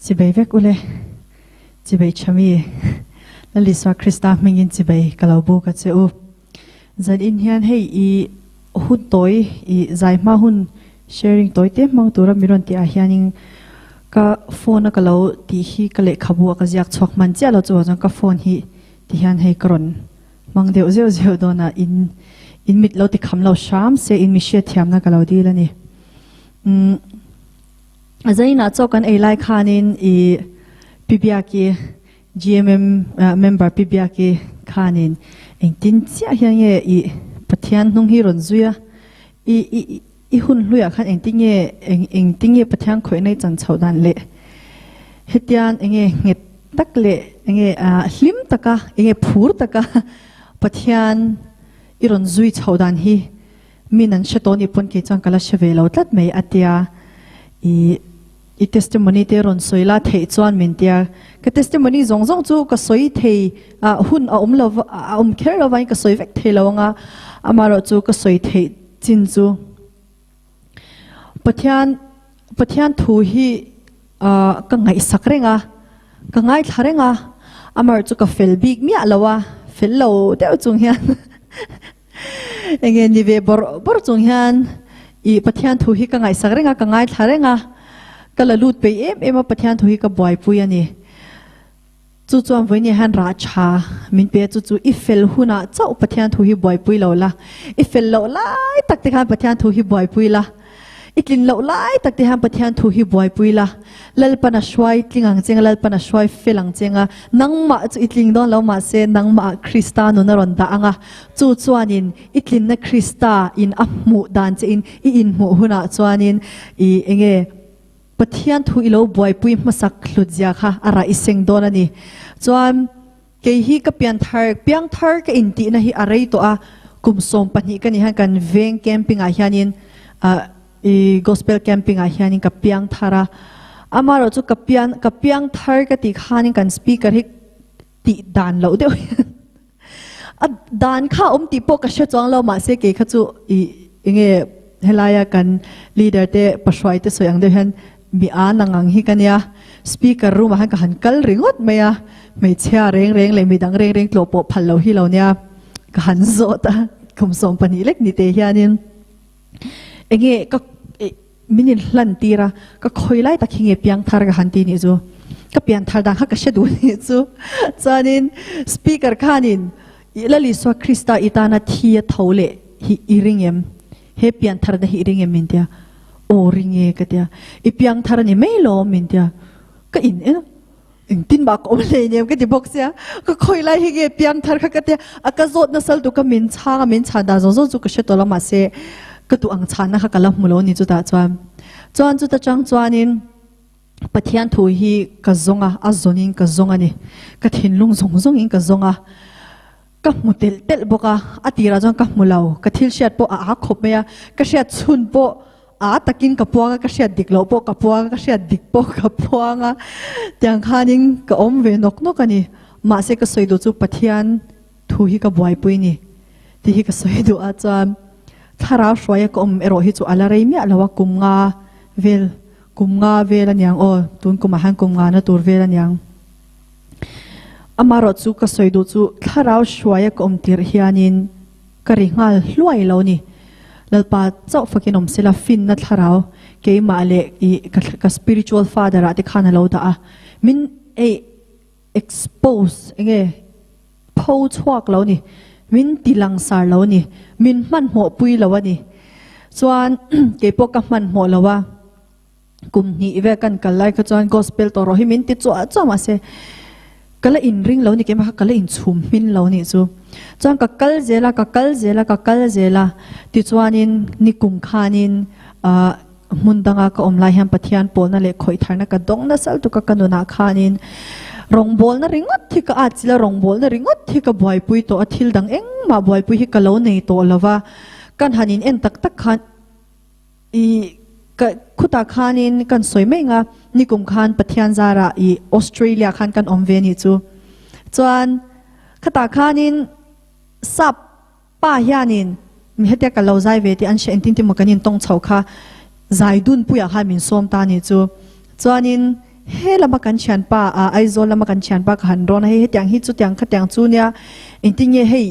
Chibei vek ule. Chibei thami Lal Isua Krista hmingin chibei ka lo buk a che u. Zan in hian hei i hun tawi i zai hma hun sharing tawi te hmang tura mi rawn tih ah hianin ka phone a ka lo tih hi ka lehkhabu a ka ziak chhuak hman chiah lo chuvang chuan ka phone hi ti hian hei ka rawn hmang deuh zeuh zeuh dawn a in in mit lo ti kham lo hram se in mi hriatthiamna ka lo dil a ni. Umm a zainah chaw kan ei lai khanin i Pi Biaki GMM member Pi Biaki khanin engtin chiah hian nge i Pathian hnung hi rawn zui a i i i hun hluiah khan engtin nge eng engtin nge Pathian khawihna i chan chhoh dan leh hetian enge nghet tak leh enge hlim taka enge phur taka Pathian i rawn zui chhoh dan hi Min an hre tawh nih pawn kei chuan ka la hre ve lo tlat mai a tia. I i testimony te rawn sawi la theih chuan min tia. Ka testimony zawng zawng chu ka sawi thei ah hun a awm lo a awm kher lo vangin ka sawi vek thei lo anga amaherawh chu ka sawi theih chin chu Pathian Pathian thu hi ah ka ngaihsak reng a, ka ngaithla reng a, amaherawh chu ka fel bik miah lo a, fel lo deuh chung hian Enge ni ve bawrh bawrh chung hian i Pathian thu hi ka ngaihsak reng a, ka ngaithla reng a, ka la lut peih em em a, Pathian thu hi ka buaipui a ni. Chu chuan vawiin hian rah tha min pe a, chu chu i fel hunah chauh Pathian thu hi buaipui lo la, i fel loh lai tak te khan Pathian thu hi buaipui la. I tlin loh lai tak te hian Pathian thu hi buaipui la, Lalpan a hruai tling ang cheng a, Lalpan a hruai fel ang cheng a, nangmah chu i tling dawn lo mahse nangmah ah Krista nun a rawn dah ang a, chu chuanin i tlinna Krista in a hmuh dan che in i inhmuh hunah chuanin i enge Pathian thu i lo buaipui hmasak hlut zia kha a rah i seng dawn a ni. Chuan kei hi ka pianthar, piangthar ka intihna hi a rei tawh a, kum 12 ka nih hian kan veng camping ah hianin ah i gospel camping ah hianin ka piangthar a, amaherawh chu ka pian ka piangthar ka tih khanin kan speaker hi tih dan loh deuh hian a dan kha a awm tih pawh ka hre chuang lo mahse kei kha chu i enge helaia kan leader te pahruai te sawi ang deuh hian Mi a nang ang hi ka nia, speaker room ah hian ka han kal ringawt mai a, hmeichhia reng reng leh midang reng reng tlawh pawh phal lo hi lo nia, ka han zawt a, kum 12 lek ni te hianin enge ka min in hlan tir a, ka khawi lai tak hi nge piang thar ka han ti nih chu, ka pian thar dan kha ka hre duh nih chu, chuanin speaker khanin i Lal Isua Krista i tana thi a tho leh hi i ring em? He pian thar na hi i ring em min tia? Aw ring e ka tia. I piang thar a ni mai lo min tia. Ka in en a, engtin mah ka awm hlei nem ka ti bawk sia. Ka khawi lai hi nge piang thar kha ka tia. A ka zawt nasal tu ka min chhang a, min chhan dan zawng zawng chu ka hre tawh lo mahse ka duh ang chhanna kha ka la hmu lo ni chutah chuan. Chuan chuta chang chuanin Pathian thu hi ka zawng a, a zawnin ka zawng a ni. Ka thinlung zawng zawngin ka zawng a. Ka hmu telh telh bawk a, a tirah chuan ka hmu lo, ka thil hriat pawh a â khawp mai a, ka hriat chhun pawh â takin ka puang a, ka hriat dik loh pawh ka puang a, ka hriat dik pawh ka puang a, tiang khanin ka awm ve nawk nawk a ni. Mahse ka sawi duh chu Pathian thu hi ka buaipui ni tih hi ka sawi duh a, chuan thlarau hruaia ka awm erawh hi chu a la rei miah lo a, kum nga vel, kum nga vel a niang aw, tun kumah hian kum nga na tur vel a niang. Amaherawh chu ka sawi duh chu thlarau hruaia ka awm tirh hianin ka ri nghal hluai lo ni. Lalpa chauh fakin awm sela finna thlarau keimah leh i ka spiritual father ah te khan a lo dah a, min ei expose enge pho chhuak lo ni, min ti langsar lo ni, min hmanhmawh pui lo a ni. Chuan keipawh ka hmanhmawh lo a. Kum hnih vel kan kal lai kha chuan gospel tawh rawh hi min ti chuah chuah mahse ka la inring lo ni keimah kha ka la inchhum hmin lo nih chu. Chuan ka kal zel a ka kal zel a ka kal zel a tichuanin nikum khanin ah hmun danga ka awm lai hian Pathian pawlna leh khawih tharna ka dawng nasal tuk a ka nunah khanin rawngbawlna ringawt hi ka at chilh a rawngbawlna ringawt hi ka buaipui tawh a thil dang engmah buaipui hi ka lo nei tawh lo va kan han in en tak tak khan I ka khutah khanin kan sawi mai nga, nikum khan Pathian zarah i Australia khan kan awm ve nih chu. Chuan khatah khanin sap pa hianin mi hetia ka lo zai ve tih an hria engtin tin maw kan intawng chho kha zai dunpuiah khan min sawm ta nih chu. Chuanin. He lama kan thianpa ah Aizawl lama kan thianpa ka han rawn a, hei hetiang hi chutiang khatiang chu nia engtin nge hei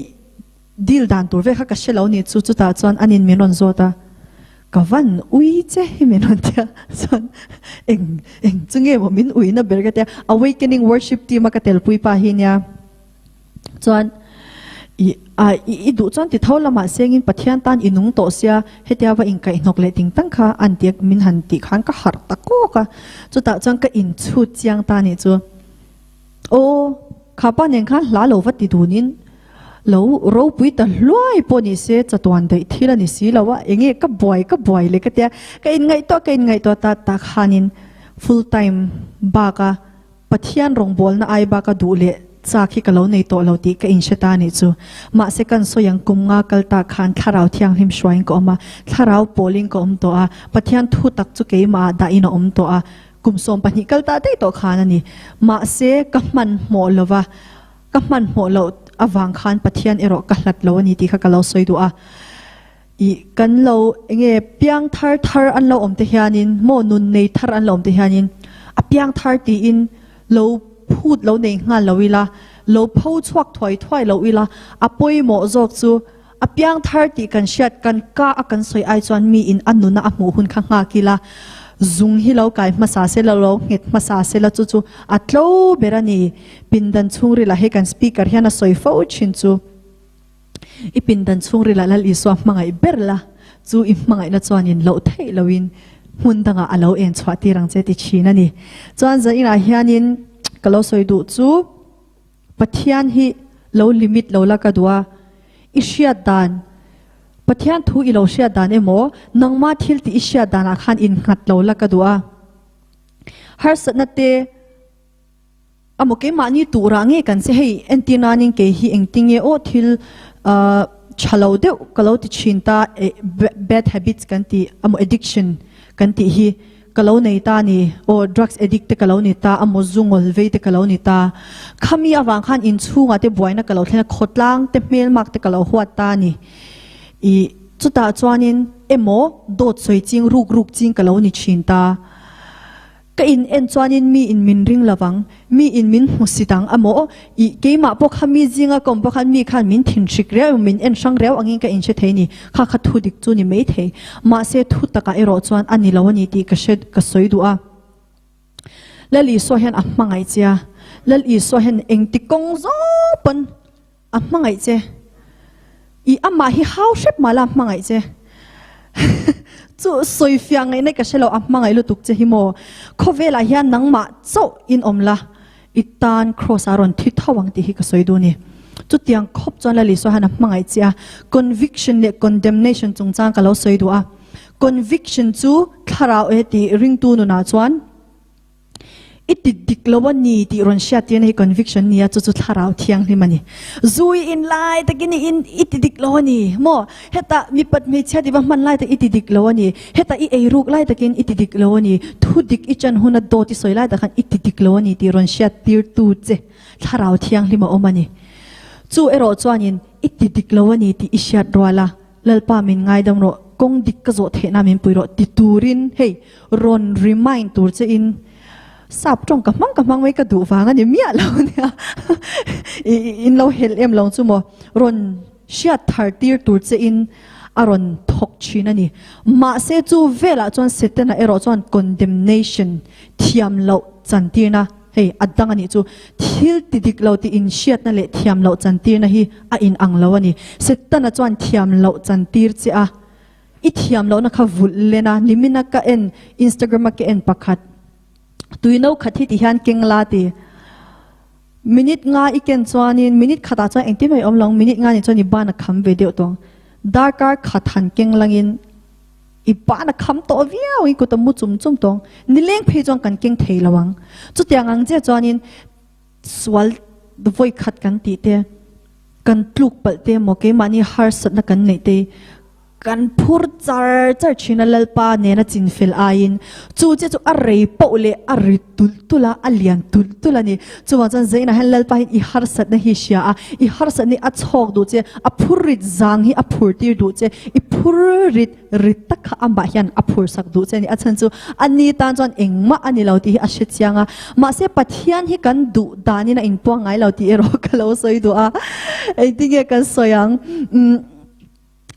deal dan tur vel kha ka hre lo ni chu chutah chuan anin min rawn zawt a, ka van ui che hi min rawn tia chuan eng eng chu nge maw min uina ber ka tia Awakening Worship Team a ka telpui pa hi nia. Chuan i a i duh chuan ti tho lamah sengin Pathian tan i nung tawh sia, hetia va inkaihhnawk leh ting tang kha an ti min han tih khan ka harh ta kawk a, chutah chuan ka inchhut chiang ta nih chu. Aw, kha pa nen khan hla lo va ti dunin lo ropui ta hluai pawh ni se chatuan daih thil a ni si lo a, enge ka buai ka buai leh ka tia, ka inngaihtuah ka inngaihtuah ta tak khanin full time bak a, Pathian rawngbawlna ai baka duh leh chak hi ka lo nei tawh lo tih ka inhre ta anih chu. Mahse kan sawi ang kum nga kal tak khan Thlarau Thianghlim hruaiin ka awm a, Thlarau pawlin ka awm tawh a, Pathian thu tak chu keimahah dahin a awm tawh a, kum 20 kal ta daih tawh khan a ni. Mahse ka hmanhmawh lo va, ka hmanhmawh loh avang khan Pathian erawh ka hlat lo a ni tih kha ka lo sawi duh a. I kan lo enge piang thar thar an lo awm te hianin maw nun nei thar an lo awm te hianin a piang thar tiin lo phut lo nei nghal lo ila, lo pho chhuak thuai thuai lo ila, a pawimawh zawk chu a piang thar tih kan hriat kan ka a kan sawi ai chuan mi in a nuna a hmuh hun kha nghak ila, zung hi lo kai hmasa sela lo nghet hmasa sela chu chu a tlo ber a ni. Pindan chhungril ah hei kan speaker hian a sawi fo thin chu. I pindan chhungril ah Lal Isua hmangaih ber la, chu i hmangaihna chuanin loh theih loin hmun dangah a lo en chhuah tir ang che ti thin a ni. Chuan zaninah hianin ka lo sawi duh chu Pathian hi lo limit lo la ka duh a, i hriat dan, Pathian thu i lo hriat dan emaw nangma thil tih i hriat danah khan innghat lo la ka duh a. Harsatna te. A maw keimahni turah nge kan che hei entir nanin kei hi engtinge aw thil tha lo deuh ka lo ti thin ta bad habits kan tih a maw addiction kan tih hi ka lo nei ta ni aw drugs addict te ka lo ni ta a maw zu ngawl vei te ka lo ni ta khami avang khan inchhungah te buaina ka lo thlen a khawtlang te hmelmak te ka lo huat ta ni i chutah chuanin emaw dawt sawi ching ruk ruk ching ka lo ni thin ta. Ka in en chuanin mi in min ring lovang, mi in min hmu si dang a maw? Ih, keimah pawh kha mi zinga ka awm pawh khan mi khan min thin hrik riau emaw min en hrang riau angin ka inhre thei ni. Kha kha thu dik chu ni mai thei. Mahse thu takah erawh chuan a ni lo a ni tih ka hre, ka sawi duh a. Lal Isua hian a hmangaih che a, Lal Isua hian engti kawng zawng pawn A hmangaih che. I amah hi hau hrep mah la a hmangaih che. Chu sawi fiah ngaihna ka hre lo a hmangaih lutuk che hi maw. Khawvelah hian nangmah chauh in awm la, i tan cross ah rawn thi tho ang tih hi ka sawi duh a ni. Chutiang khawp chuan Lal Isua hian a hmangaih che a, conviction leh condemnation chungchang ka lo sawi duh a. Conviction chu thlarau e tih ringtu nunah chuan, I ti dik lo a ni tih rawn hriat tirna hi conviction nia, chu chu thlarau thianghlim a ni. Zui in lai takin i in i ti dik lo a ni maw? Hetah mipat hmeichhia tiva hman lai tak i ti dik lo a ni. Hetah i eiruk lai takin i ti dik lo a ni. Thu dik i chan huna dawt i sawi lai tak khan i ti dik lo a ni tih rawn hriat tirtu che thlarau thianghlim a awm a ni. Chu erawh chuanin i ti dik lo a ni tih i hriat rual a. Lalpa min ngaidam rawh, kawng dik ka zawh theihna min pui rawh ti turin hei rawn remind tur che in sap tawng ka hmang ka hmang mai ka duh vang a ni miah lo nia in lo helh em lo chu maw rawn hriat thar tir tur che in a rawn thawk thin a ni. Mahse chu velah chuan Setana erawh chuan condemnation thiam loh chantirna Hei, a dang a nih chu. Thil ti dik lo tih inhriatna leh thiam loh chantirna hi a inang lo a ni. Setana chuan thiam loh chantir che a, i thiam lohna kha vulh len a, nimina ka en Instagram a ka en pakhat, tui no khat hi ti hian keng la ti. Minute nga i ken chuanin minute khatah chuan engtin mai awm lo ang, minute nga nih chuan i ban a kham ve deuh tawh ang. Darkar khat han keng langin I pan a kham tawh viau in kut a mu chum chum tawng. Nileng phei chuan kan keng thei lo ang. Chutiang ang che chuanin sual vawi khat kan tih te, kan tluk palh te emaw keimahni harsatna kan neih te hi Kan phur char char thin a Lalpa nena chinfel aiin chu che chu a rei poh leh a rit tulh tulh a, a lian tulh tulh a ni. Chuvang chuan Zaina hian Lalpa hian i harsatna hi hria a, i harsatna hi a chhawk duh che, a phur rit zang hi a phur tir duh che, i phur rit rit tak kha amah hian a phur sak duh che a ni. A chhan chu a ni tan chuan engmah a ni lo tih hi a hre chiang a, mahse Pathian hi kan duh danin a inpuang ngai lo tih erawh ka lo sawi duh a, engtinge kan sawi ang? Umm.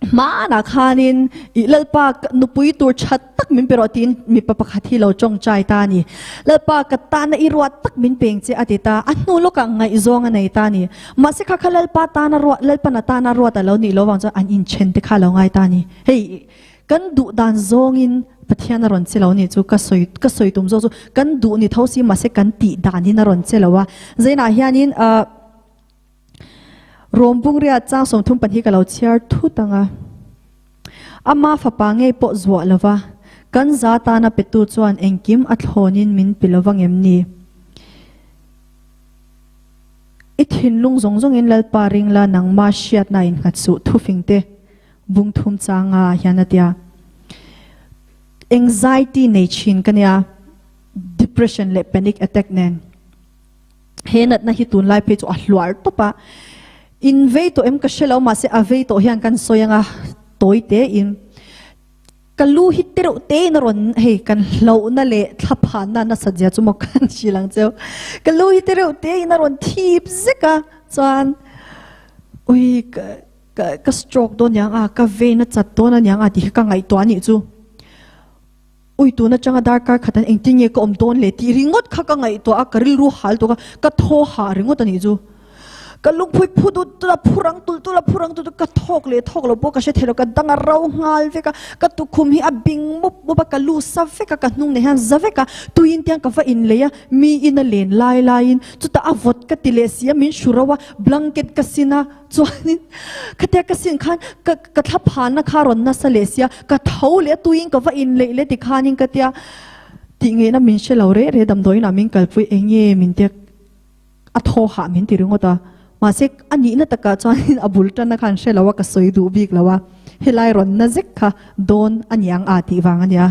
Hmanah khanin i Lalpa nupui tur tha tak min pe rawh tiin mipa pakhat hi lo tawngtai ta a ni. Lalpa ka tana i ruat tak min peng che a ti ta. A hnu lawkah ngaihzawng a nei ta a ni. Mahse kha kha Lalpa tana ruat, Lalpan a tana ruat a lo nih lo vang chuan an inthen te kha a lo ngai ta a ni. Hei kan duh dan zawngin Pathian a rawn che lo ni chu ka sawi ka sawi tum zawk chu kan duh ni tho si mahse kan tih danin a rawn che lo a. Zainah hianin ah. Rom bungriat chang 32 ka lo chhiar thut ang a. Ama fapa ngei pawh zuah lova, kan za tana petu chuan engkim a thlawnin min pe lova ngem ni? I thinlung zawng zawngin Lalpa ring la nangma hriatna innghat suh thufingte bung thum changa hian a tia. Anxiety nei thin ka nia, depression leh panic attack nen. He natna hi tunlai phei chu a hluar tawp a, in vei tawh em ka hre lo mahse a vei tawh hian kan sawi anga tawi te in ka lu hi te reuh te in a rawn hei kan hlauhna leh thlaphanna nasat zia chu maw kan hrilh ang cheu ka lu hi te reuh te in a rawn thip zek a chuan ui ka ka ka stroke dawn aniang a ka vein a chat dawn aniang a tih hi ka ngaihtuah anih chu. Ui tun atanga darkar khat an engtin nge ka awm dawn le tih ringawt kha ka ngaihtuah a, ka rilru hal tuk a, ka thaw hah ringawt a nih chu. Ka lungphui phu dut dut a, phu rang tulh tulh a, phu rang tulh tulh a, ka thawk leh thawk lo pawh ka hre thei lo, ka dang a ro nghal vek a, ka tukhum hi a bing mup mup a, ka lu sa vek a, ka hnung nei hian za vek a, tuiin tiang ka va inlei a, mi in a len lai laiin chutah a vawt ka ti leh si a, min hru ro a, blanket ka sin a. Chuanin khatia ka sin khan ka ka thla phanna kha rawn nasa leh sia, ka tho leh a tuiin ka va inleih leh tikhanin ka tia tih ngeihna min hre lo reh reh damdawiin ah min kalpui eng nge min tia a thaw hah min ti ringawt a, mahse a nihna takah chuanin a bul tanna khan hre lo a ka sawi duh bik lo a, helai rawn na zek kha dawn a niang a tih vang a nia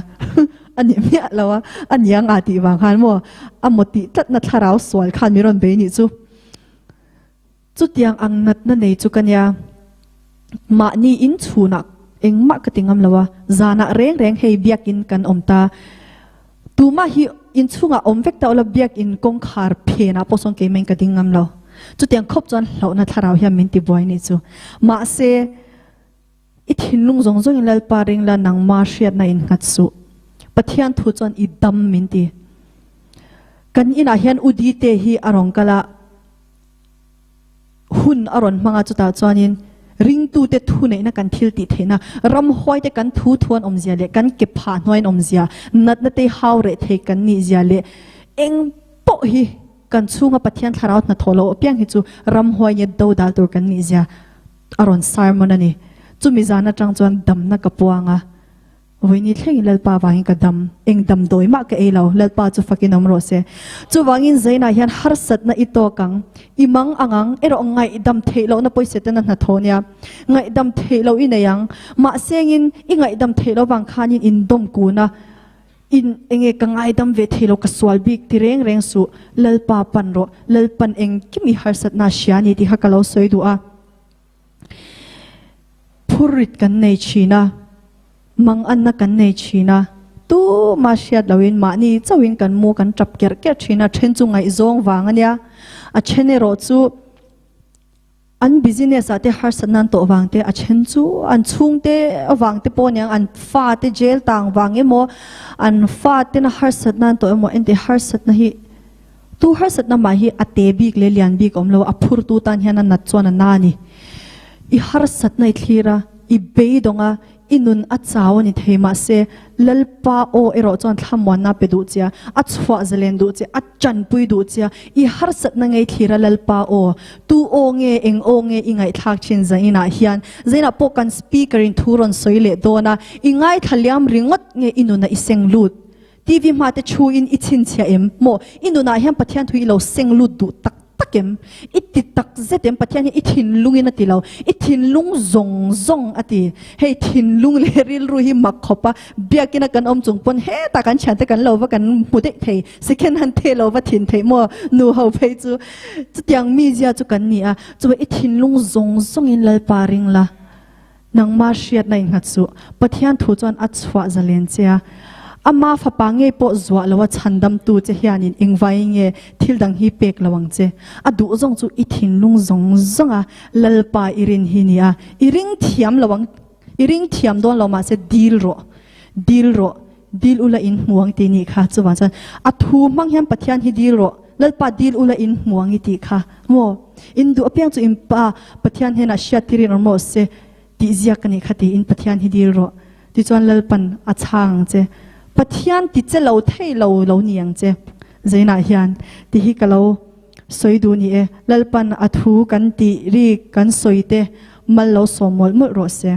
a ni miah lo a, a niang a tih vang khan maw a maw tih tlatna thlarau sual khan min rawn bei nih chu. Chutiang ang natna nei chu ka nia. Mahni in chhunah engmah ka ti ngam lo a, zanah reng reng hei biakin kan awm ta. Tumah hi inchhungah awm vek ta ula biakin kawngkhar phenah pawh sawn keimah in ka ding ngam lo. Chutiang khawp chuan hlauhna thlarau hian min ti buai nih chu. Mahse, i thinlung zawng zawngin Lalpa ring la nangma hriatna in nghat suh. Pathian thu chuan i dam min ti. Kan inah hian U Dite hi a rawn kal a. Hun a rawn hmang a, chutah chuanin ringtute thuneihna kan thil tih theihna, ramhuaite kan thu thuan awmzia leh kan ke phah hnuaiin awmzia, natna te hau reh thei kan nihzia leh eng pawh hi kan chhunga Pathian thlarau hnathawh loh apiang hi chu ramhuai nge dodal tur kan nihzia a rawn sermon a ni. Chumi zan atang chuan damna ka puang a. Vawiini thlengin Lalpa vangin ka dam, eng damdawi mah ka ei lo, Lalpa chu fakin awm rawh se. Chuvangin Zainah hian harsatna i tawk ang, i mang ang ang, erawh ngaihdam theih lohna pawisa ten a hnathawh nia. Ngaihdam theih loh i nei ang, mahsengin i ngaihdam theih loh vang khanin in dawm kun a, in enge ka ngaidam ve thei lo, ka sual bik ti reng reng suh, Lalpa pan rawh, Lalpan engkim i harsatna a hria a ni tih kha ka lo sawi duh a. Phurrit kan nei thin a, manganna kan nei thin a, tumah hriat loin mahni chauhin kan mu kan tap kerh kerh thin a, then chu ngaihzawng vang a nia, a then erawh chu an business ah te harsatna an tawh vang te, a then chu an chhungte vang te pawh aniang, an fate jail tang vang emaw, an fatena harsatna an tawh emaw, engti harsatna hi. Tu harsatna mah hi a te bik leh lian bik awm lo, a phurtu tan hian a nat chuan a na a ni. I harsatna i thlir a, i beidawng a, i nun a chau a ni thei mahse Lalpa aw erawh chuan thlamuanna a pe duh che a, a chhuah zalen duh che, a tanpui duh che a, i harsatna ngei thlir a Lalpa aw, tu aw nge, eng aw nge i ngaihthlak thin zainah hian, zainah pawh kan speaker in thu rawn sawi leh dawn a, i ngaithla liam ringawt nge i nunah i seng lut. TV hma te thu in i chhinchhiah em? Maw? I nunah hian Pathian thu i lo seng lut duh tak tak takem i ti tak zetem Pathian hi i thinlungin a ti lo i thinlung zawng zawng a ti hei thinlung leh rilru hi mak khawp a biakina kan awm chung pawn hetah kan thiante kan lo va kan hmu daih thei second han the lo va thin theih maw nu ho phei chu chutiang mizia chu kan ni a chuan i thinlung zawng zawngin Lalpa ring la. Nangmah hriatna i nghat suh. Pathian thu chuan a chhuah zalen che a. Ama fapa ngei pawh zuah loa chhandamtu che hianin engvai nge thil dang hi pek lo ang che. A duh zawng chu i thinlung zawng zawnga Lalpa i rin hi ni a. I ring thiam lo ang, i ring thiam dawn lo mahse dil rawh, dil rawh, dil ula in hmu ang tih nih kha. Chuvang chuan a thu hmang hian Pathian hi dil rawh, Lalpa dil ula in hmu ang i tih kha maw? In duh apiang chu in Pa Pathian hnenah hriat tirin awm rawh se tih ziak ka nih kha tiin Pathian hi dil rawh. Tichuan Lalpan a chhang ang che. Pathian ti che lo thei lo lo ni ang che. Zainah hian ti hi ka lo sawi duh ni e. Lalpan a thu kan tih rik kan sawi te mal lo sawm mawlh mawlh rawh se.